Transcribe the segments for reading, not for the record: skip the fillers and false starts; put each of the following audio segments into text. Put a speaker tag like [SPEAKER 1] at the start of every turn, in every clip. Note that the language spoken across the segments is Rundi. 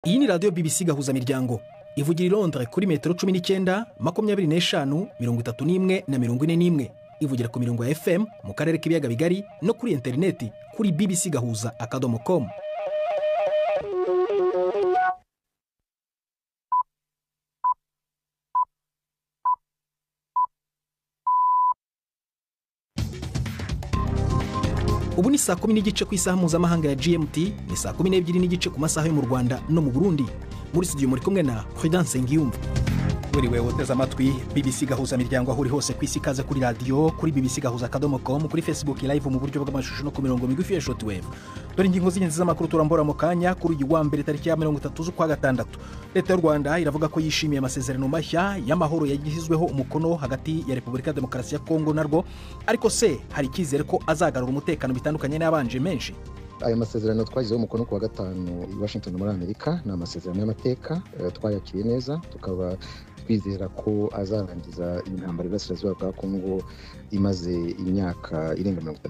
[SPEAKER 1] Iyi ni radiyo BBC Gahuzamiryango ivugira i Londres kuri metero 19, 25, 31 na 41. Ivugira ku mirongo ya FM mu karere k'ibiyaga bigari no kuri interineti kuri bbcgahuza.com. Ubu ni saa 10:15 ku isaha mpuzamahanga ya GMT, ni saa 12:15 ku masaha yo mu Rwanda no mu Burundi. Muri studio muri kumwe na Prudence Ngiyumva. Wiriwe uteze amatwi BBC Gahuza miryango aho uri hose ku isi, ikaze kuri radiyo, kuri bbcgahuza.com, kuri Facebook live mu buryo bw'amashusho no ku mirongo migufi ya shortwave. Dore ingingo z'ingenzi z'amakuru turambura mu kanya kuri uyu wa mbere tariki ya 30 z'ukwa gatandatu. Leta y'u Rwanda iravuga ko yishimiye amasezerano mashya y'amahoro yagizweho umukono hagati ya Repubulika ya Demokarasi ya Kongo narwo, ariko se hari icyizere ko azagarura umutekano bitandukanye n'abanje menshi?
[SPEAKER 2] Ayo masezerano twashyizeho umukono ku wa gatanu i Washington muri Amerika ni amasezerano y'amateka, twayakiriye neza, tukaba twizera ko azarangiza iyi ntambara iburasirazuba bwa Kongo imaze imyaka irenga 30.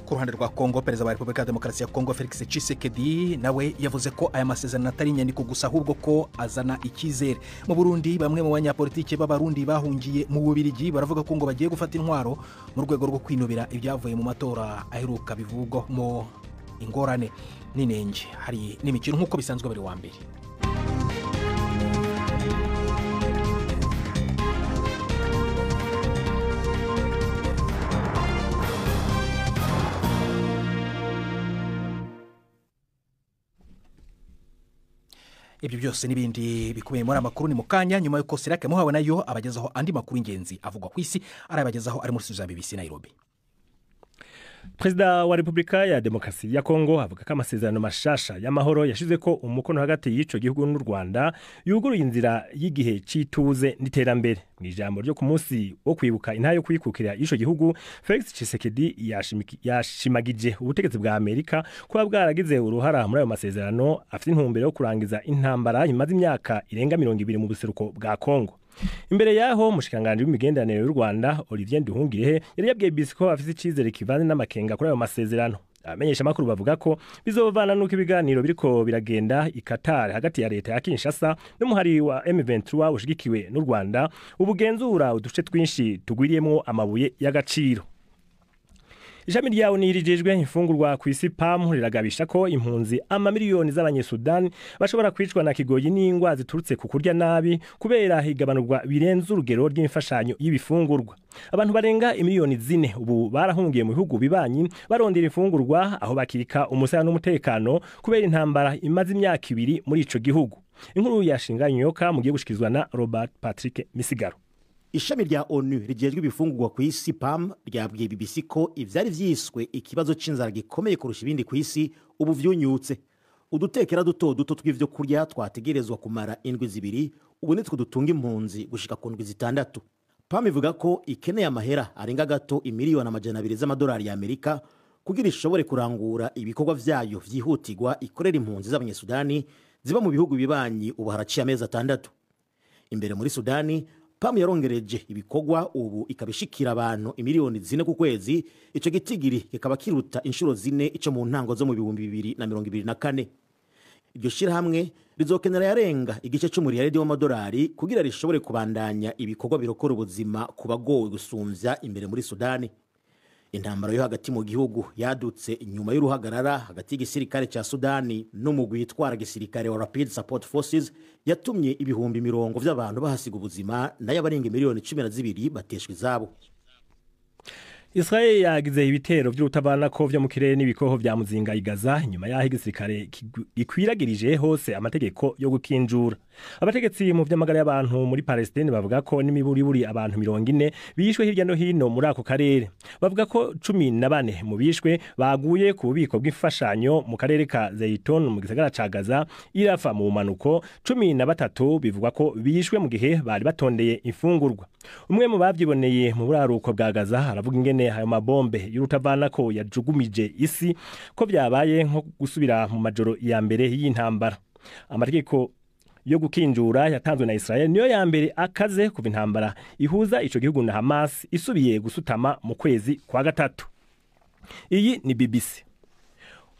[SPEAKER 1] Ku ruhande rwa Kongo, perezida wa Repubulika ya Demokarasi ya Kongo Felix Tshisekedi nawe yavuze ko aya masezerano atari inyandiko gusa, ahubwo ko azana icyizere. Mu Burundi, bamwe mu banyapolitike b'Abarundi bahungiye mu Bubiligi baravuga ko ngo bagiye gufata intwaro mu rwego rwo kwinubira ibyavuye mu matora aheruka bivugwamo ingorane n'inenge. Hari n'imikino nk'uko bisanzwe buri wa mbere. Ibyo byose n'ibindi bikubiye muri amakuru ni mu kanya, nyuma y'uko Sirake muhawe nayo abagezaho andi makuru y'ingenzi avugwa ku isi, arabagezaho ari muri studio za BBC Nairobi.
[SPEAKER 3] Perezida wa Repubulika ya Demokarasi ya Kongo avuga ko amasezerano mashasha y'amahoro yashize ko umukono hagati y'ico gihugu n'u Rwanda yuguruye inzira y'igihe c'ituze n'iterambere. Mu ijambo ryo ku munsi wo kwibuka intahe yo kwikukira ico gihugu, Felix Tshisekedi yashimagije ubutegetsi bwa Amerika kuba bwaragize uruhara muri ayo masezerano afite intumbero yo kurangiza intambara imaze imyaka irenga 20 mu buseruko bwa Kongo. Imbere yaho mushikanganje w'imigenderanire y'u Rwanda Olivier Nduhungirehe yari yabwiye BBC ko afite icizere kivanze n'amakenga kuri ayo masezerano. Abamenyesha makuru bavuga ko bizovana nuko ibiganiro biriko biragenda i Qatar hagati ya leta ya Kinshasa n'umuhari wa M23 ushigikiwe n'u Rwanda ubugenzura uduce twinshi tugwiriyemwo amabuye y'agaciro. Ishami rya ONU rijejwe imfungurwa ku isi PAM riragabisha ko impunzi amamiliyoni z'abanyesudani bashobora kwicwa na kigoyi n'ingwa ziturutse ku kurya nabi kubera higabanurwa birenze urugero ry'imfashanyo y'ibifungurwa. Abantu barenga imiliyoni 4 ubu barahungiye mu bihugu bibanyi barondera imfungurwa aho bakirika umusaya n'umutekano kubera intambara imaze imyaka 2 muri ico gihugu. Inkuru yashinganye yoka mugiye gushikizwa na Robert Patrick Misigaro.
[SPEAKER 4] Ishami rya ONU rijejwe ibifungurwa ku isi PAM ryabwiye BBC ko ivyari vyiswe ikibazo c'inzara gikomeye kurusha ibindi ku isi ubu vyunyutse. Udutekera duto duto tw'ivyo kurya twategerezwa kumara indwi 2 ubu nitwo dutunga impunzi gushika ku ndwi 6. PAM ivuga ko ikeneye amahera arenga gato imiliyoni 200 z'amadolari ya Amerika kugira ishobore kurangura ibikorwa vyayo vyihutirwa ikorera impunzi z'abanyesudani ziba mu bihugu bibanyi ubu haraciye amezi 6. Imbere muri Sudani, PAM yarongereje ibikorwa ubu ikabishikira abantu imiliyoni 4 ku kwezi, ico gitigiri kikaba kiruta inshuro 4 ico mu ntango zo mu 2024. Iryo shirahamwe rizokenera yarenga igice c'umuriyaridi w'amadolari kugira rishobore kubandanya ibikorwa birokora ubuzima ku bagowe gusumvya imbere muri Sudani. Intambara yo hagati mu gihugu yadutse inyuma y'uruhagarara hagati y'igisirikare ca Sudani n'umugwi witwara gisirikare wa Rapid Support Forces yatumye ibihumbi 100 vy'abantu bahasiga ubuzima nayo abarenga miliyoni 12 bateshwa izabo.
[SPEAKER 3] Israel yagize ibitero by'urutabana ko vyo mu kirere n'ibikoho vya muzinga igaza nyuma yaho igisirikare gikwiragirije hose amategeko yo gukinjura. Abategetsi mu vy'amagara y'abantu muri Palestine bavuga ko n'imiburiburi abantu 40 bishwe hirya no hino muri ako karere. Bavuga ko 14 mu bishwe baguye ku bubiko bw'imfashanyo mu karere ka Zayton mu gisagara ca Gaza irafa mu manuko. 13 bivugwa ko bishwe mu gihe bari batondeye imfungurwa. Umwe mu bavyiboneye mu buraruko bwa Gaza aravuga ingene ayo mabombe y'urutavana ko yajugumije isi ko byabaye nko gusubira mu majoro ya mbere y'intambara. Amategeko yo gukinjura yatanzwe na Israel niyo ya mbere akaze kuva intambara ihuza ico gihugu na Hamas isubiye gusutama mu kwezi kwa gatatu. Iyi ni BBC.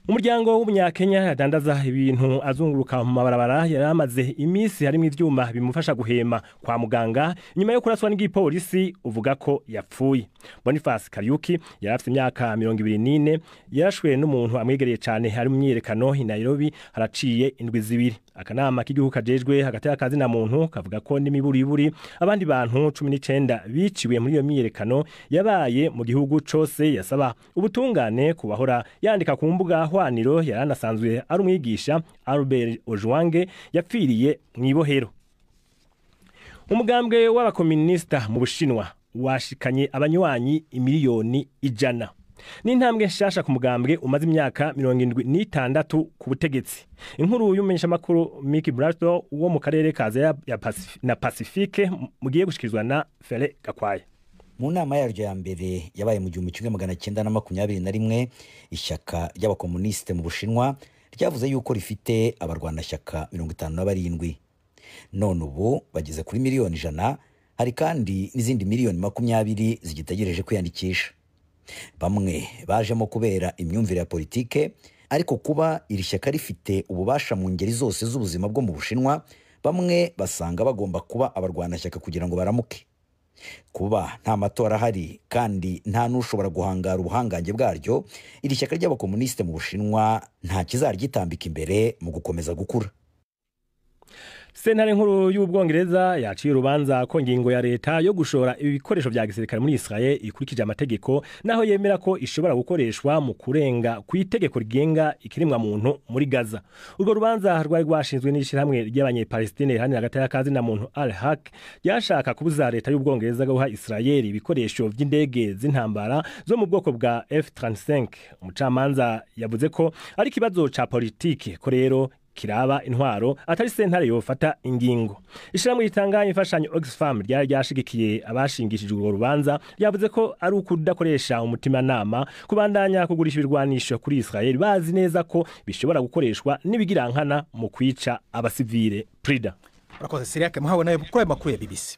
[SPEAKER 3] Umuryango w'umunyakenya yadandaza ibintu azunguruka mu mabarabara yaramaze iminsi harimo ivyuma bimufasha guhema kwa muganga nyuma yo kuraswa n'igipolisi uvuga ko yapfuye. Boniface Kariuki yarafite imyaka 24, yarashwe n'umuntu amwegereye cyane hari mu myiyerekano i Nairobi haraciye indwi zibiri. Akanama k'igihugu kajejwe hagati y'akazi na muntu kavuga ko n'imiburiburi abandi bantu 19 biciwe muri iyo myiyerekano yabaye mu gihugu cose, yasaba ubutungane kubahora yandika ku mbuga hwaniro. Yaranasanzwe ari umwigisha. Albert Ojwange yapfiriye mw'ibohero. Umugambwe w'abakominisita mu Bushinwa washikanye abanywanyi 100,000,000. Ni intambwe nshasha ku mugambwe umaze imyaka 76 ku butegetsi. Inkuru y'umumenyeshamakuru Mickey Brato wo mu karere ka Aziya na Pacifique mugiye gushikirizwa na Fere Gakwaya.
[SPEAKER 5] Mu nama yaryo ya mbere yabaye mu 1921, ishyaka ry'abakomunisite mu Bushinwa ryavuze yuko rifite abarwanashyaka 57, none ubu bageze kuri 100,000,000. Hari kandi n'izindi 20,000,000 zigitegereje kwiyandikisha. Bamwe bajemo kubera imyumvire ya politike, ariko kuba iri shyaka rifite ububasha mu ngeri zose z'ubuzima bwo mu Bushinwa, bamwe basanga bagomba kuba abarwanashyaka kugira ngo baramuke. Kuba nta matora ahari kandi nta n'ushobora guhangara ubuhangange bwaryo, iri shyaka ry'abakomunisite mu Bushinwa nta kizaryitambika imbere mu gukomeza gukura.
[SPEAKER 3] Sentare nkuru y'Ubwongereza yaciye urubanza ko ngingo ya leta yo gushora ibikoresho vya gisirikare muri Israel ikurikije amategeko, naho yemera ko ishobora gukoreshwa mu kurenga ku itegeko rigenga ikirimwa muntu muri Gaza. Urwo rubanza rwari rwashinzwe n'ishirahamwe ry'abanyepalestine riharanira hagati y'akazi na muntu Al-Haq, ryashaka kubuza leta y'Ubwongereza guha Israel ibikoresho vy'indege z'intambara zo mu bwoko bwa F-35. Umucamanza yavuze ko ari ikibazo ca politike, ko rero kiraba intwaro atari sentare yofata ingingo. Ishirahamwe ritanga imfashanyo Oxfam ryari ryashigikiye abashingishije urwo rubanza, ryavuze ko ari ukudakoresha umutimanama kubandanya kugurisha ibirwanisho kuri Israel bazi neza ko bishobora gukoreshwa n'ibigirankana mu kwica abasivile. Prida
[SPEAKER 1] Urakoze Siriake muhawe nayo kuri ayo makuru ya BBC.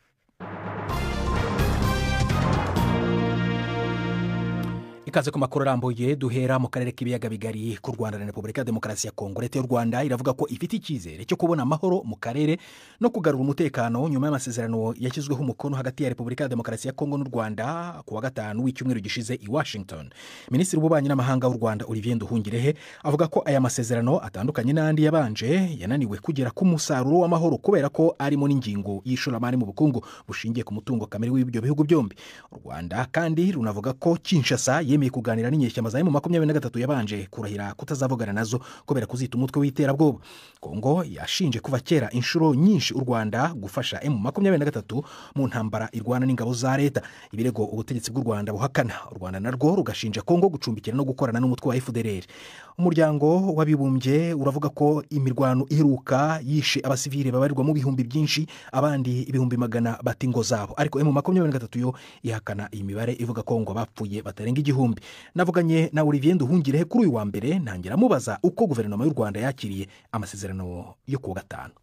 [SPEAKER 1] Ikaze ku makuru arambuye. Duhera mu karere k'ibiyaga bigari ku Rwanda na Repubulika ya Demokarasi ya Kongo. Leta y'u Rwanda iravuga ko ifite icyizere cyo kubona amahoro mu karere no kugarura umutekano nyuma y'amasezerano yashyizweho umukono hagati ya Repubulika ya Demokarasi ya Kongo n'u Rwanda ku wa gatanu w'icyumweru gishize i Washington. Minisitiri w'Ububanyi n'Amahanga w'u Rwanda Olivier Nduhungirehe avuga ko aya masezerano atandukanye n'andi yabanje yananiwe kugera ku musaruro w'amahoro kubera ko arimo n'ingingo y'ishoramari mu bukungu bushingiye ku mutungo kamere w'ibyo bihugu byombi. U Rwanda kandi runavuga ko Kinshasa yemeye kuganira n'inyeshyamba za M23 yabanje kurahira kutazavugana nazo kubera kuzita umutwe w'iterabwoba. Kongo yashinje kuva kera inshuro nyinshi u Rwanda gufasha M23 mu ntambara irwana n'ingabo za leta, ibirego ubutegetsi bw'u Rwanda buhakana. U Rwanda narwo rugashinja Kongo gucumbikira no gukorana n'umutwe wa FDLR. Umuryango w'abibumbye uravuga ko imirwano iheruka yishe abasivile babarirwa mu bihumbi byinshi, abandi 100,000 bata ingo zabo, ariko M23 yo ihakana iyi mibare ivuga ko ngo bapfuye batarenga 1000. Navuganye na Olivier Nduhungirehe kuri uyu wa mbere, ntangira mubaza uko guverinoma y'u Rwanda yakiriye amasezerano yo kuwa gatanu.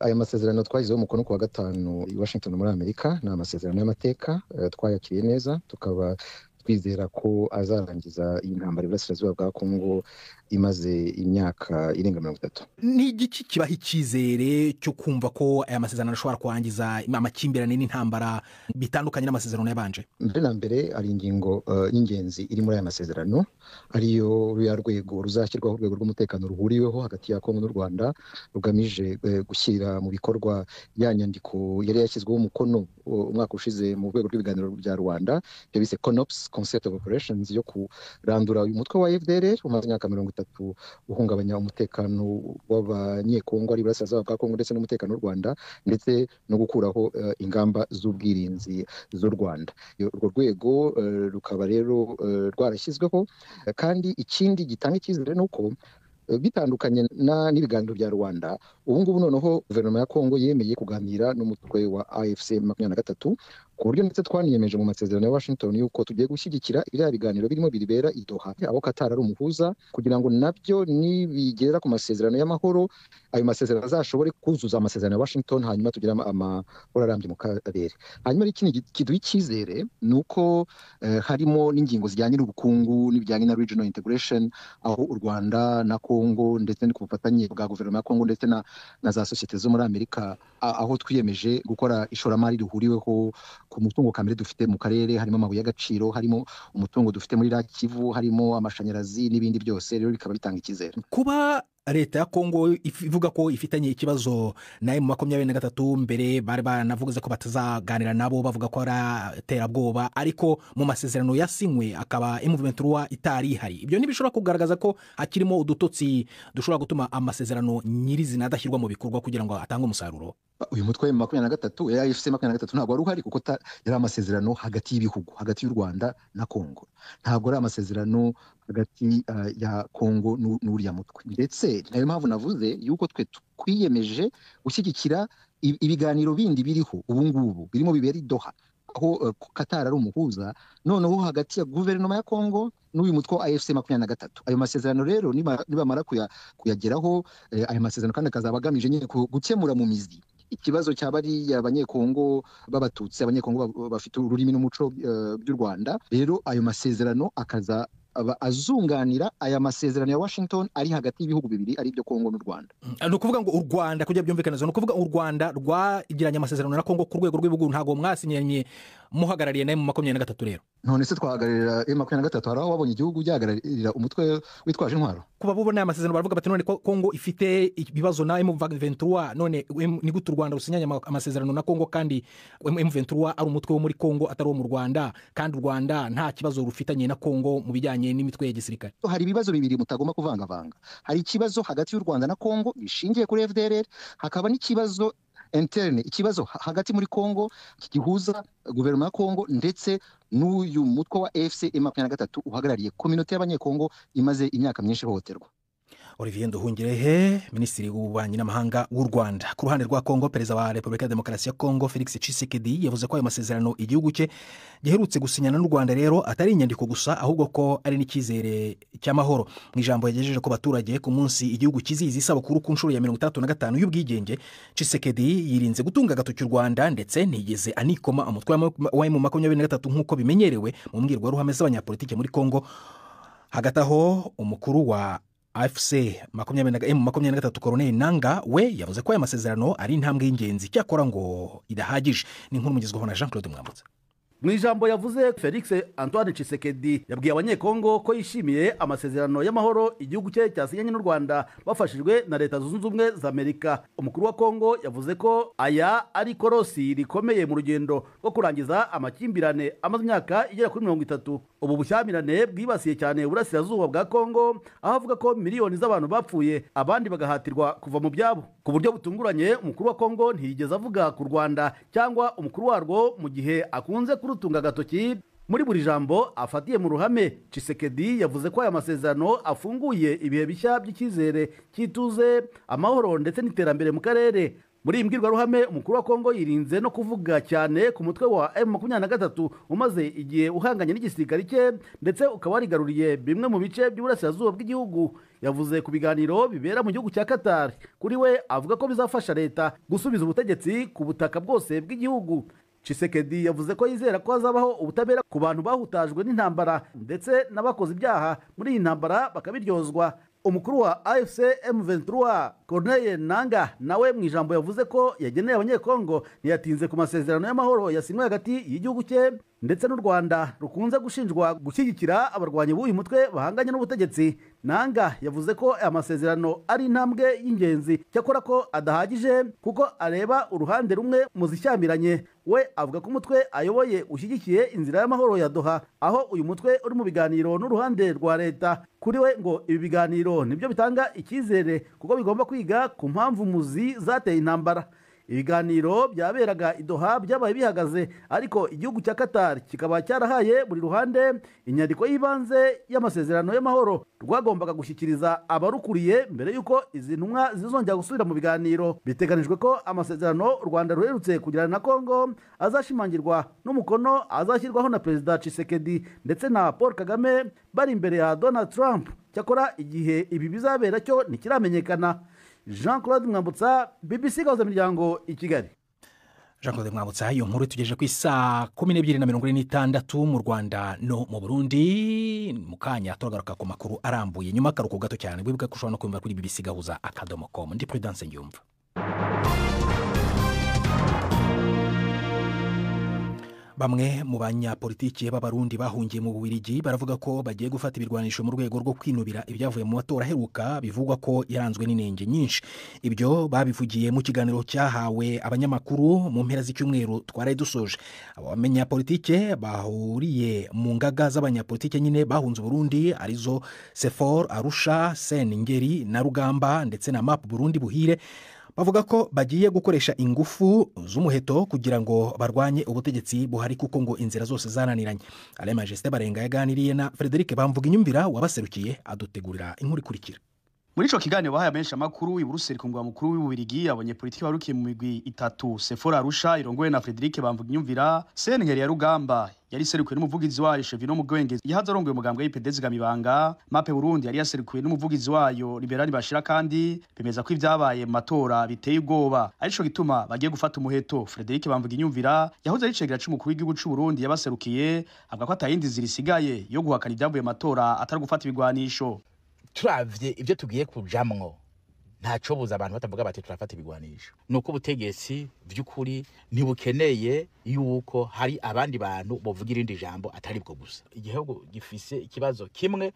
[SPEAKER 2] Aya masezerano twashyizeho umukono ku wa gatanu i Washington muri Amerika ni amasezerano y'amateka, twayakiriye neza, tukaba twizera ko azarangiza iyi ntambara iburasirazuba bwa Kongo imaze imyaka irenga 30.
[SPEAKER 1] Ni igiki kibaha icyizere cyo kumva ko aya masezerano ashobora kurangiza amakimbirane n'intambara bitandukanye n'amasezerano yabanje?
[SPEAKER 2] Mbere na mbere hari ingingo y'ingenzi iri muri aya masezerano, ariyo ruriya rwego ruzashyirwaho, urwego rw'umutekano ruhuriweho hagati ya Kongo n'u Rwanda, rugamije gushyira mu bikorwa ya nyandiko yari yashyizweho umukono umwaka ushize mu rwego rw'ibiganiro bya Rwanda, ibyo bise CONOPS, Concept of Operations, yo kurandura uyu mutwe wa FDLR umaze imyaka 30 uhungabanya umutekano w'abanyekongo ari iburasirazuba bwa Kongo ndetse n'umutekano w'u Rwanda, ndetse no gukuraho ingamba z'ubwirinzi z'u Rwanda. Urwo rwego rukaba rero rwarashyizweho. Kandi ikindi gitanga icyizere ni uko bitandukanye n'ibiganiro bya Rwanda, ubu ngubu noneho guverinoma ya Kongo yemeye kuganira n'umutwe wa AFC 23 Ku buryo ndetse twaniyemeje mu masezerano ya Washington yuko tugiye gushyigikira biriya biganiro birimo biribera i Doha, aho Qatar ari umuhuza, kugira ngo nabyo nibigera ku masezerano y'amahoro, ayo masezerano azashobore kuzuza amasezerano ya Washington, hanyuma tugire amahoro arambye mu karere. Hanyuma ikindi kiduha icyizere ni uko harimo n'ingingo zijyanye n'ubukungu n'ibijyanye na regional integration, aho u Rwanda na Congo ndetse no ku bufatanye bwa guverinoma ya Congo ndetse na za sosiyete zo muri Amerika, aho twiyemeje gukora ishoramari rihuriweho ku mutungo kamere dufite mu karere, harimo amabuye y'agaciro, harimo umutungo dufite muri Lac Kivu, harimo amashanyarazi n'ibindi byose. Rero bikaba bitanga icyizere.
[SPEAKER 1] Kuba leta ya Kongo ivuga ko ifitanye ikibazo na M23, mbere bari baranavuze ko batazaganira nabo, bavuga ko ari iterabwoba, ariko mu masezerano yasinywe akaba M23 itari ihari, ibyo ntibishobora kugaragaza ko hakirimo udutotsi dushobora gutuma amasezerano nyirizina adashyirwa mu bikorwa kugira ngo atange umusaruro?
[SPEAKER 2] Uyu mutwe wa 23, AFC 23, ntabwo wari uhari, kuko yari amasezerano hagati y'ibihugu, hagati y'u Rwanda na Kongo, ntabwo ari amasezerano hagati ya Kongo n'uriya mutwe. Ndetse nayo mpamvu navuze yuko twe twiyemeje gushyigikira ibiganiro bindi biriho ubu ngubu birimo bibera i Doha, aho Qatar ari umuhuza, noneho hagati ya guverinoma ya Kongo n'uyu mutwe wa AFC 23. Ayo masezerano rero nibamara kuyageraho, ayo masezerano kandi akazaba agamije nyine gukemura mu mizi ikibazo cy'abariya abanyekongo b'abatutsi, abanyekongo bafite ururimi n'umuco by'u Rwanda. Rero ayo masezerano akaza azunganira aya masezerano ya Washington ari hagati y'ibihugu bibiri, ari byo Kongo n'u Rwanda.
[SPEAKER 1] Ni ukuvuga ngo u Rwanda, kujya byumvikana, ni ukuvuga u Rwanda rwagiranye amasezerano na Kongo ku rwego rw'ibihugu, ntabwo mwasinyanye muhagarariye na M23 rero?
[SPEAKER 2] None se twahagararira M23? Hari aho wabonye igihugu gihagararira umutwe witwaje intwaro?
[SPEAKER 1] Kuba bubona aya masezerano baravuga bati none Kongo ifite ibibazo na M23, none ni gute u Rwanda rusinyanye amasezerano na Kongo kandi M23 ari umutwe wo muri Kongo atari uwo mu Rwanda, kandi u Rwanda nta kibazo rufitanye na Kongo mu bijyanye n'imitwe ya gisirikare?
[SPEAKER 2] Hari ibibazo bibiri mutagomba kuvangavanga. Hari ikibazo hagati y'u Rwanda na Kongo gishingiye kuri FDLR, hakaba n'ikibazo interne, ikibazo hagati muri Kongo gihuza guverinoma ya Kongo ndetse n'uyu mutwe wa AFC M23 uhagarariye communauté y'abanyekongo imaze imyaka myinshi ihohoterwa.
[SPEAKER 1] Olivier Nduhungirehe, Minisitiri w'Ububanyi n'Amahanga w'u Rwanda. Ku ruhande rwa Kongo, Perezida wa Repubulika ya Demokarasi ya Kongo Felix Tshisekedi yavuze ko ayo masezerano igihugu cye giherutse gusinyana n'u Rwanda rero atari inyandiko gusa, ahubwo ko ari n'icyizere cy'amahoro. Mu ijambo yagejeje ku baturage ku munsi igihugu kizihiza isabukuru ku nshuro ya 35 y'ubwigenge, Tshisekedi yirinze gutunga agatoki u Rwanda ndetse ntiyigeze anikoma umutwe wa M23 nk'uko bimenyerewe mu mbwirwaruhame z'abanyapolitike muri Kongo. Hagati aho, umukuru wa AFC M23 Colonel Nanga we yavuze ko aya masezerano ari intambwe y'ingenzi, cyakora ngo idahagije. Ni inkuru mugezweho na Jean Claude Mwambutsa.
[SPEAKER 4] Mu ijambo yavuze, Felix Antoine Tshisekedi yabwiye abanyekongo ko yishimiye amasezerano y'amahoro igihugu cye cyasinyanye n'u Rwanda bafashijwe na Leta Zunze Ubumwe za Amerika. Umukuru wa Kongo yavuze ko aya ari korosi rikomeye mu rugendo rwo kurangiza amakimbirane amaze imyaka igera kuri 30. Ubu bushyamirane bwibasiye cyane uburasirazuba bwa Kongo, aho avuga ko miliyoni z'abantu bapfuye, abandi bagahatirwa kuva mu byabo. Ku buryo butunguranye, umukuru wa Kongo ntiyigeze avuga ku Rwanda cyangwa umukuru warwo, mu gihe akunze kurutunga agatoki muri buri jambo afatiye mu ruhame. Tshisekedi yavuze ko aya masezerano afunguye ibihe bishya by'icyizere cy'ituze, amahoro ndetse n'iterambere mu karere. Muri iyi mbwirwaruhame, umukuru wa Kongo yirinze no kuvuga cyane ku mutwe wa M23 umaze igihe uhanganye n'igisirikare cye ndetse ukaba warigaruriye bimwe mu bice by'uburasirazuba bw'igihugu. Yavuze ku biganiro bibera mu gihugu cya Qatar, kuri we avuga ko bizafasha leta gusubiza ubutegetsi ku butaka bwose bw'igihugu. Tshisekedi yavuze ko yizera ko hazabaho ubutabera ku bantu bahutajwe n'intambara ndetse n'abakoze ibyaha muri iyi ntambara bakabiryozwa. Umukuru wa AFC M23 Corneille Nanga nawe mu ijambo yavuze ko yageneye abanyekongo ntiyatinze ku masezerano y'amahoro yasinywe hagati y'igihugu cye ndetse n'u Rwanda rukunze gushinjwa gushyigikira abarwanyi b'uyu mutwe bahanganye n'ubutegetsi. Nanga yavuze ko aya masezerano ari intambwe y'ingenzi, cyakora ko adahagije kuko areba uruhande rumwe mu zishyamiranye. We avuga ko umutwe ayoboye ushyigikiye inzira y'amahoro ya Doha, aho uyu mutwe uri mu biganiro n'uruhande rwa leta. Kuri we ngo ibi biganiro nibyo bitanga icyizere kuko bigomba kwiga ku mpamvu muzi zateye intambara.
[SPEAKER 6] Ibiganiro byaberaga i Doha byabaye bihagaze, ariko igihugu cya Qatar kikaba cyarahaye buri ruhande inyandiko y'ibanze y'amasezerano y'amahoro rwagombaga gushyikiriza abarukuriye mbere y'uko izi ntumwa zizongera gusubira mu biganiro. Biteganijwe ko amasezerano u Rwanda ruherutse kugirana na Kongo azashimangirwa n'umukono azashyirwaho na Perezida Tshisekedi ndetse na Paul Kagame bari imbere ya Donald Trump. Cyakora igihe ibi bizabera cyo ntikiramenyekana. Jean Claude Mwambutsa, BBC Gahuzamiryango i Kigali.
[SPEAKER 1] Jean Claude Mwambutsa, iyo nkuru tugejeje ku isaa 12:46 mu Rwanda no mu Burundi. Mu kanya turagaruka ku makuru arambuye nyuma akaruhuko gato cyane. Wibuka ko ushobora no kumva kuri BBC Gahuza.com. Ndi Prudence Ngiyumva. Bamwe mu banyapolitiki b'Abarundi bahungiye mu Bubiligi baravuga ko bagiye gufata ibirwanisho mu rwego rwo kwinubira ibyavuye mu matora aheruka bivugwa ko yaranzwe n'inenge nyinshi. Ibyo babivugiye mu kiganiro cyahawe abanyamakuru mu mpera z'icyumweru twaraye dusoje. Abo banyapolitike bahuriye mu ngaga z'abanyapolitike nyine bahunze Burundi arizo Sefor, Arusha, Seningeri na Rugamba ndetse na MAP Burundi Buhire, bavuga ko bagiye gukoresha ingufu z'umuheto kugira ngo barwanye ubutegetsi buhari kuko ngo inzira zose zananiranye. Alain Majesté Barenga yaganiriye na Frederic Bamvuga Inyumvira wabaserukiye, adutegurira inkuru ikurikira.
[SPEAKER 7] Muri ico kiganiro bahaye amenshi amakuru i Buruseli ku mugwa mukuru w'Ububirigi, abanyepolitiki barukiye mu migwi itatu: Sefor Arusha irongowe na Frederic Bamvuga Inyumvira, Senteri ya Rugamba yari serukiwe n'umuvugizi wayo Chevino Mugwenge yahaza arongoye umugambwe w'IPD Zigamibanga, Mape Burundi yari yaserukiwe n'umuvugizi wayo Liberani Bashira, kandi bemeza ko ivyabaye mu matora biteye ubwoba, arico gituma bagiye gufata umuheto. Frederic Bamvuga Inyumvira yahoze ari icegera c'umukuru w'igihugu c'u Burundi yabaserukiye, avuga ko atayindi nzira isigaye yo guhakana ivyavuye mu matora atari gufata ibigwanisho.
[SPEAKER 8] Turavye ibyo tugiye kujamwo, ntaco buza abantu batavuga bati turafata ibigwanisho. Nuko ubutegetsi vy'ukuri ntibukeneye yuko hari abandi bantu bovuga irindi jambo atari bwo gusa. Igihugu gifise ikibazo kimwe,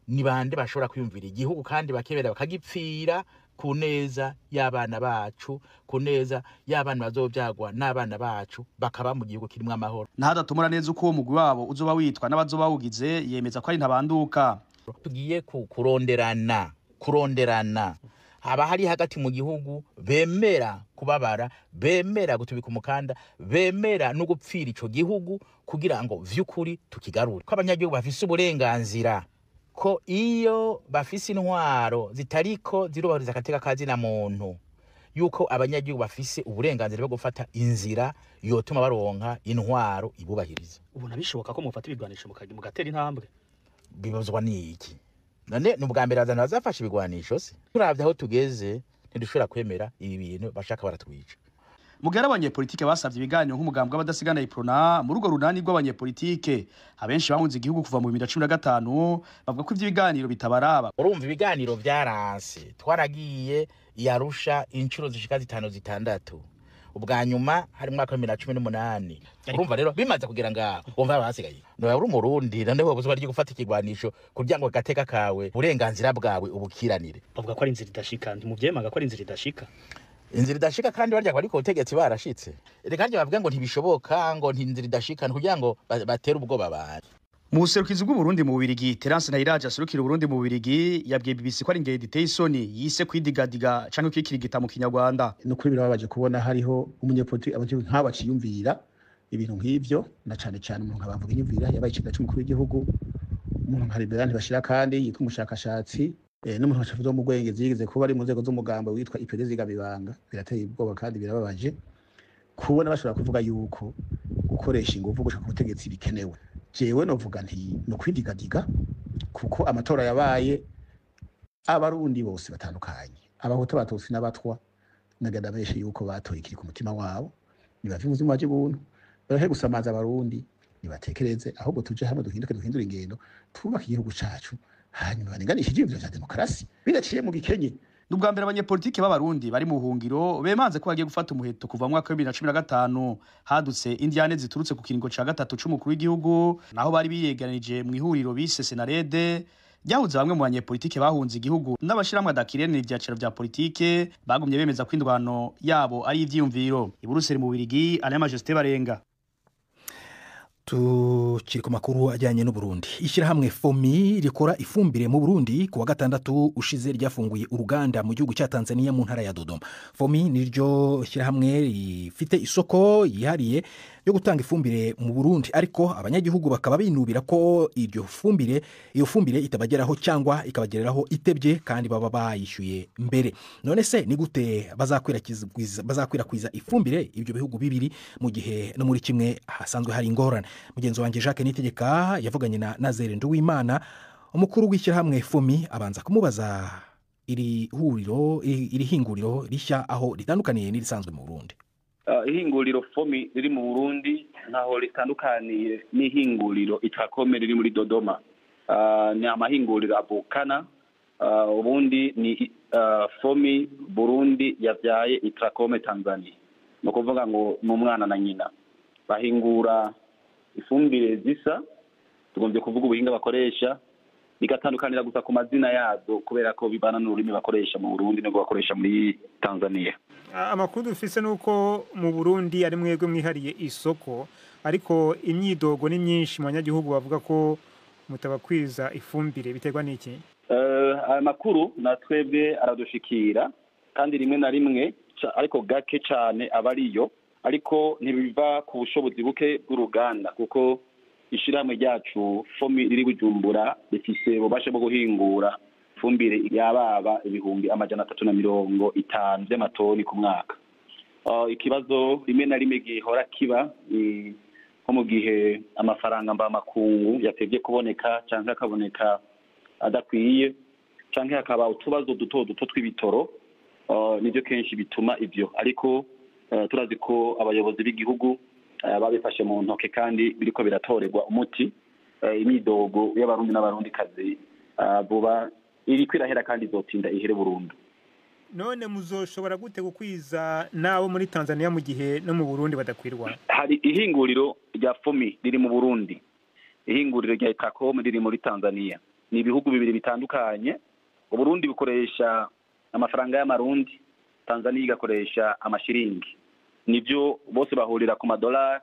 [SPEAKER 8] ni bande bashobora kwiyumvira igihugu kandi bakebera bakagipfira ku neza y'abana bacu, ku neza y'abana bazovyagwa n'abana bacu, bakaba mu gihugu kirimwo amahoro.
[SPEAKER 7] Ntadatumura neza uko uwo mugwi wabo uzoba witwa n'abazoba bawugize, yemeza ko ari ntabanduka.
[SPEAKER 8] Tugiye kuronderana haba hari hagati mu gihugu bemera kubabara, bemera gutubika umukanda, bemera no gupfira ico gihugu kugira ngo vy'ukuri tukigarure. Ko abanyagihugu bafise uburenganzira, ko iyo bafise intwaro zitariko zirubahiriza agateka kazina muntu, yuko abanyagihugu bafise uburenganzira bwo gufata inzira yotuma baronka intwaro ibubahiriza.
[SPEAKER 9] Ubona bishoboka ko mufata ibigwanisho mugatera intambwe?
[SPEAKER 8] Bibazwa niki? None ni ubwa mbere abantu bazafasha ibigwanisho se? Turavye aho tugeze ntidushobora kwemera ibi bintu bashaka baratwica.
[SPEAKER 7] Mugera abanyepolitike basavye ibiganiro nk'umugambwe w'abadasigana Iprona muri urwo runani rw'abanyepolitike abenshi bahunze igihugu kuva mu 2015 bavuga ko ivyo biganiro bitabaraba.
[SPEAKER 8] Urumva ibiganiro vyaranse, twaragiye yarusha inshuro zishika 5 6, ubwa nyuma hari mwaka wa 2018. Urumva rero bimaze kugira ngaho wumva basigaye. No uri umurundi none wowe uzoba gufata ikigwanisho kugira ngo gateka kawe uburenganzira bwawe ubukiranire.
[SPEAKER 9] Bavuga ko ari inzira idashika, ntimuvyemaga ko ari inzira idashika?
[SPEAKER 8] Inzira idashika kandi barya bariko ubutegetsi barashitse. Reka nje bavuga ngo ntibishoboka, ngo inzira idashika kugira ngo batere ubwoba abantu.
[SPEAKER 7] Mu buserukizi bw'Uburundi mu Bubiligi, Terence Ntayiraje aserukira Uburundi mu Bubiligi yabwiye BBC ko ari ingendo iteye isoni yise kwidigadiga canke kwikirigita mu Kinyarwanda.
[SPEAKER 10] Ni ukuri birababaje kubona hariho umunyepolitiki abanyagihugu nk'aba baciyumvira ibintu nk'ivyo, na cane cane umuntu nka Bamvuga Inyumvira yabaye icegera c'umukuru w'igihugu, umuntu nka Liberani Bashira kandi yitwa umushakashatsi, n'umuntu nka mu Mugwenge yigeze kuba ari mu nzego z'umugambo witwa IPD Zigamibanga. Birateye ubwoba kandi birababaje kubona bashobora kuvuga yuko gukoresha inguvu gushaka ubutegetsi bikenewe. Jewe novuga nti no kwidigadiga kuko amatora yabaye abarundi bose batandukanye, abahutu, abatutsi n'abatwa, nagenda benshi yuko batoye ikiri ku mutima wabo. Nibave mu buzima bw'ubuntu, barahe gusamaza abarundi, nibatekereze ahubwo tuje hamwe duhinduke, duhindure ingendo, twubake igihugu cacu, hanyuma baringanishe ivyiyumviro vya demokarasi bidaciye mu gikenye.
[SPEAKER 7] Nubwa mbere abanyepolitike b'Abarundi bari mu buhungiro bemanze ko bagiye gufata umuheto kuva mu mwaka wa 2015 hadutse indiane ziturutse ku kiringo ca gatatu c'umukuru w'igihugu, naho bari biyeganije mu ihuriro bise Senarede ryahuze bamwe mu banyepolitike bahunze igihugu n'abashiramwe adakirene ivyaciro vya politike bagumye bemeza ko indwano yabo ari ivyiyumviro. I Buruseli mu Bubiligi, Alain Majesté Barenga.
[SPEAKER 1] Tukiri ku makuru ajyanye n'Uburundi. Ishyirahamwe FOMI rikora ifumbire mu Burundi ku wa gatandatu ushize ryafunguye uruganda mu gihugu cya Tanzania mu ntara ya Dodoma. FOMI niryo shyirahamwe rifite isoko yihariye yo gutanga ifumbire mu Burundi, ariko abanyagihugu bakaba binubira ko iryo fumbire iyo fumbire itabageraho cyangwa ikabagereraho itebye kandi baba bayishyuye mbere. None se ni gute bazakwirakwiza ifumbire ibyo bihugu bibiri mu gihe no muri kimwe hasanzwe hari ingorane? Mugenzi wanjye Jacques Nitegeka yavuganye na Nazere Nduwimana, umukuru w'ishyirahamwe FOMI, abanza kumubaza iri huriro iri hinguriro rishya aho ritandukaniye n'irisanzwe mu Burundi.
[SPEAKER 11] Ihinguriro FOMI riri mu Burundi ntaho ritandukaniye n'ihinguriro Itakome riri muri Dodoma. Ni amahinguriro avukana. Ubundi ni FOMI Burundi yavyaye Itakome Tanzania, ni ukuvuga ngo ni umwana na nyina. Bahingura ifumbire zisa, tugombye kuvuga ubuhinga bakoresha, bigatandukanira gusa ku mazina yazo kubera ko bibana n'ururimi bakoresha mu Burundi no bakoresha muri Tanzania.
[SPEAKER 12] Amakuru dufise nuko mu Burundi ari mwebwe mwihariye isoko, ariko imyidogo ni myinshi mu banyagihugu bavuga ko mutabakwiza ifumbire, biterwa n'iki?
[SPEAKER 11] Aya makuru na twebwe aradushikira kandi rimwe na rimwe, ariko gake cyane aba ariyo, ariko ntibiva ku bushobozi buke bw'uruganda, kuko ishyirahamwe ryacu FOMI riri Bujumbura rifise ububasha bwo guhingura ifumbire yababa 350,000 by'amatoni ku mwaka. Ikibazo rimwe na rimwe gihora kiba nko mu gihe amafaranga mvamakungu yatevye kuboneka canke akaboneka adakwiye, canke hakaba utubazo duto duto tw'ibitoro, nivyo kenshi bituma ivyo. Ariko turazi ko abayobozi b'igihugu babifashe mu ntoke kandi biriko biratorerwa umuti. Imidogo y'abarundi n'abarundikazi vuba iriko irahera kandi izotinda ihere burundu.
[SPEAKER 12] None muzoshobora gute gukwiza nabo muri Tanzania mu gihe no mu Burundi badakwirwa?
[SPEAKER 11] Hari ihinguriro rya FOMI riri mu Burundi, ihinguriro rya Itakome riri muri Tanzania. Ni ibihugu bibiri bitandukanye. Uburundi bukoresha amafaranga y'amarundi, Tanzania igakoresha amashiringi. Nivyo bose bahurira ku madolari,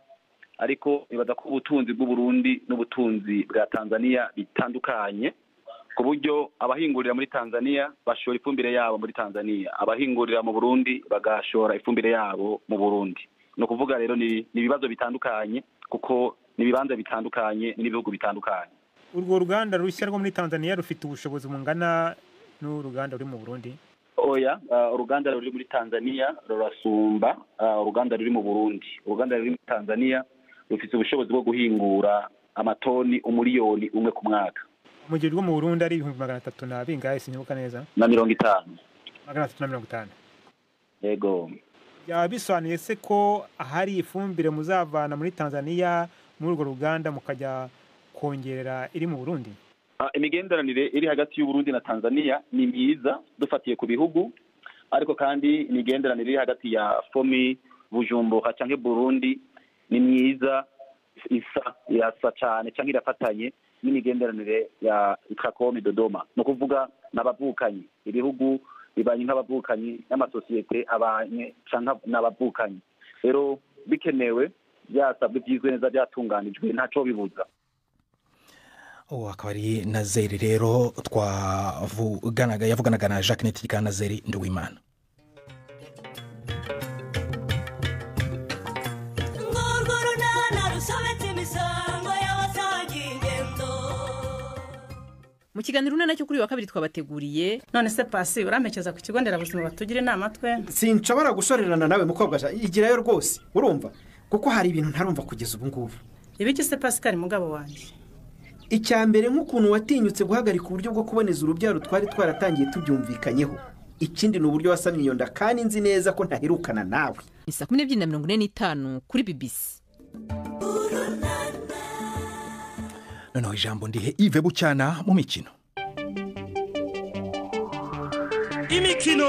[SPEAKER 11] ariko ibaza ko ubutunzi bw'Uburundi n'ubutunzi bwa Tanzania bitandukanye, ku buryo abahingurira muri Tanzania bashora ifumbire yabo muri Tanzania, abahingurira mu Burundi bagashora ifumbire yabo mu Burundi. No kuvuga rero ni ibibazo bitandukanye, kuko ni ibibanza bitandukanye n'ibihugu bitandukanye.
[SPEAKER 12] Urwo ruganda rushya rwo muri Tanzania rufite ubushobozi bungana n'uruganda ruri mu Burundi?
[SPEAKER 11] Oya, uruganda ruri muri Tanzania rurasumba uruganda ruri mu Burundi. Uruganda ruri muri Tanzania rufite ubushobozi bwo guhingura amatoni 1,000,000 ku mwaka.
[SPEAKER 12] Mu gihe rwo mu Burundi ari 300,000 na bingahe sinibuka neza?
[SPEAKER 11] Na 50.
[SPEAKER 12] 350.
[SPEAKER 11] Yego.
[SPEAKER 12] Byaba bisobanuye se ko ahari ifumbire muzavana muri Tanzania muri urwo ruganda mukajya kongerera iri mu Burundi?
[SPEAKER 11] Imigenderanire iri hagati y'Uburundi na Tanzania ni myiza dufatiye ku bihugu, ariko kandi imigenderanire iri hagati ya FOMI Bujumbura canke Burundi ni myiza, isa irasa cane canke irafatanye n'imigenderanire ya Itakome Dodoma. No kuvuga n'abavukanyi, ibihugu bibanye nk'abavukanyi n'amasosiyete abanye canke n'abavukanyi. Rero bikenewe byasabwe byizwe neza byatunganijwe ntaco bibuza.
[SPEAKER 1] Uwo akaba ari Nazeri rero twavuganaga, yavuganaga na Jacques Nitegeka Nazeri Nduwimana.
[SPEAKER 13] Mu kiganiro nacyo kuri wa kabiri twabateguriye.
[SPEAKER 14] None se pasi urampekeza ku kigo nderabuzima batugira inama twe?
[SPEAKER 15] Sinshobora gushorerana nawe mukobwa, igirayo rwose urumva, kuko hari ibintu ntarumva kugeza ubu ngubu.
[SPEAKER 14] Ibiki se Pascal mugabo wanjye?
[SPEAKER 15] Icya mbere nk'ukuntu watinyutse guhagarika uburyo bwo kuboneza urubyaro twari twaratangiye tubyumvikanyeho. Ikindi ni uburyo wasamye iyo nda kandi nzi neza ko ntaherukana nawe.
[SPEAKER 13] Ni saa 12:45 kuri BBC.
[SPEAKER 1] Noneho ijambo ndihe Yves Bucyana mu mikino.
[SPEAKER 16] Imikino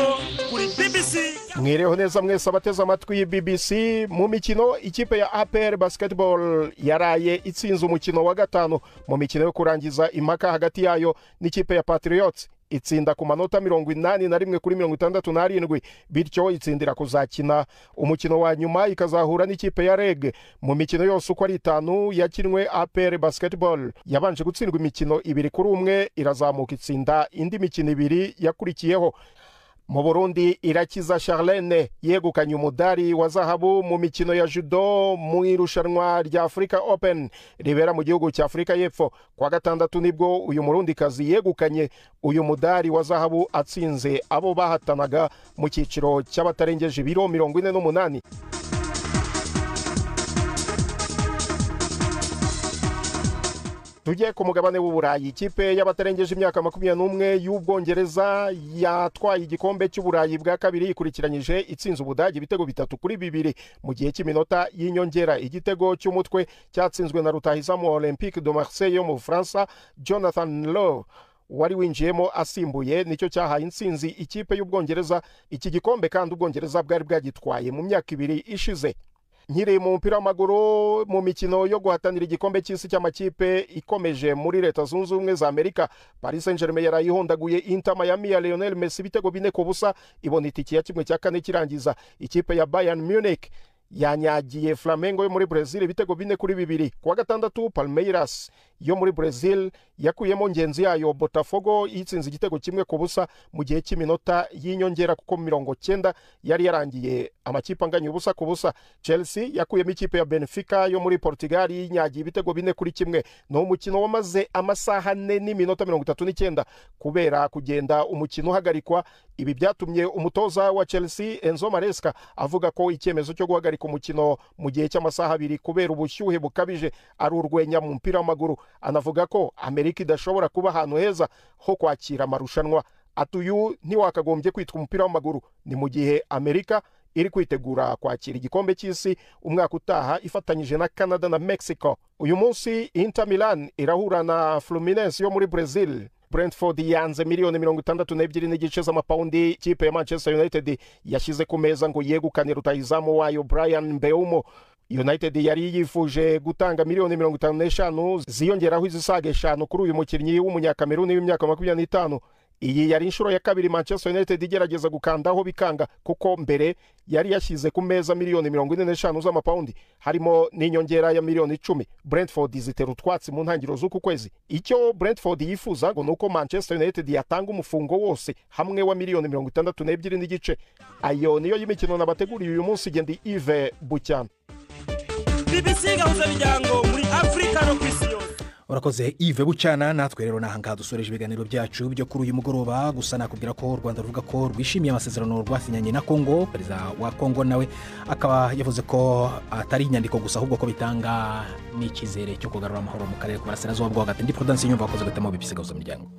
[SPEAKER 16] kuri BBC.
[SPEAKER 17] Mwireho neza mwese abateze amatwi BBC. Mu mikino ikipe ya APR Basketball yaraye itsinze umukino wa gatanu mu mikino yo kurangiza impaka hagati yayo n'ikipe ya Patriots. Itsinda ku manota 81 kuri 67, bityo itsindira kuzakina umukino wa nyuma, ikazahura n'ikipe ya REG. Mu mikino yose uko ari itanu yakinwe, APR Basketball yabanje gutsindwa imikino 2-1, irazamuka itsinda indi mikino ibiri yakurikiyeho. Mu Burundi, Irakiza Charlene yegukanye umudari wa zahabu mu mikino ya judo mu irushanwa rya Africa Open ribera mu gihugu cya Afurika y'Epfo. Kuwa gatandatu nibwo uyu Murundikazi yegukanye uyu mudari wa zahabu, atsinze abo bahatanaga mu cyiciro cy'abatarengeje ibiro 48. Tujye ku mugabane w'Uburayi. Ikipe y'abatarengeje imyaka 21 y'Ubwongereza yatwaye igikombe cy'Uburayi bwa kabiri ikurikiranyije, itsinze Ubudage ibitego 3-2 mu gihe cy'iminota y'inyongera. Igitego cy'umutwe cyatsinzwe na rutahizamu wa Olympique de Marseille yo mu Bufaransa, Jonathan Lowe, wari winjiyemo asimbuye, nicyo cyahaye intsinzi ikipe y'Ubwongereza. Iki gikombe kandi Ubwongereza bwari bwagitwaye mu myaka 2 ishize. Nkiri mu mupira w'amaguru, mu mikino yo guhatanira igikombe cy'isi cy'amakipe ikomeje muri Leta Zunze Ubumwe za Amerika, Paris Saint Germain yarayihondaguye Inter Miami ya Lionel Messi ibitego 4-0, ibona itiki ya 1/4 kirangiza. Ikipe ya Bayern Munich yanyagiye Flamengo yo muri Brazil ibitego 4-2. Kuwa gatandatu, Palmeiras yo muri Brazil yakuyemo ngenzi yayo Botafogo, yitsinze igitego 1-0 mu gihe cy'iminota y'inyongera, kuko 90 yari yarangiye amakipe anganya 0-0. Chelsea yakuyemo ikipe ya Benfica yo muri Portugal, yinyagiye ibitego 4-1. Ni umukino wamaze amasaha 4 n'iminota 39 kubera kugenda umukino uhagarikwa. Ibi byatumye umutoza wa Chelsea, Enzo Maresca, avuga ko icyemezo cyo guhagarika umukino mu gihe cy'amasaha 2 kubera ubushyuhe bukabije ari urwenya mu mupira w'amaguru. Anavuga ko Amerika idashobora kuba ahantu heza ho kwakira amarushanwa. Ati: "Uyu ntiwakagombye kwitwa umupira w'amaguru." Ni mu gihe Amerika iri kwitegura kwakira igikombe cy'isi umwaka utaha ifatanyije na Canada na Mexico. Uyu munsi Inter Milan irahura na Fluminense yo muri Brazil. Brentford yanze miliyoni 62.5 z'amapawundi ikipe ya Manchester United yashyize ku meza ngo yegukane rutahizamu wayo Brian Mbeumo. United yari yifuje gutanga miliyoni 55 ziyongeraho izisaga 5 kuri uyu mukinnyi w'Umunyakameruni w'imyaka 25. Iyi yari inshuro ya kabiri Manchester United igerageza gukandaho bikanga, kuko mbere yari yashyize ku meza miliyoni 45 z'amapawundi, harimo n'inyongera ya miliyoni 10. Brentford zitera utwatsi mu ntangiriro z'uku kwezi. Icyo Brentford yifuza ngo ni uko Manchester United yatanga umufungo wose hamwe wa miliyoni 62.5. Ayo niyo y'imikino nabateguriye uyu munsi. Gendi Yves Bucyana.
[SPEAKER 16] BBC Gahuza Miryango muri Afurika no ku isi yose.
[SPEAKER 1] Urakoze, Yves Bucyana. Natwe rero nahangaha dusoreje ibiganiro byacu byo kuri uyu mugoroba. Gusa nakubwira ko u Rwanda ruvuga ko rwishimiye amasezerano rwasinyanye na Kongo. Perezida wa Kongo nawe akaba yavuze ko atari inyandiko gusa, ahubwo ko bitanga n'icyizere cyo kugarura amahoro mu karere k'Uburasirazuba bwo Hagati. Ndi Prudence Nyumva, wakoze guhitamo BBC Gahuza Miryango.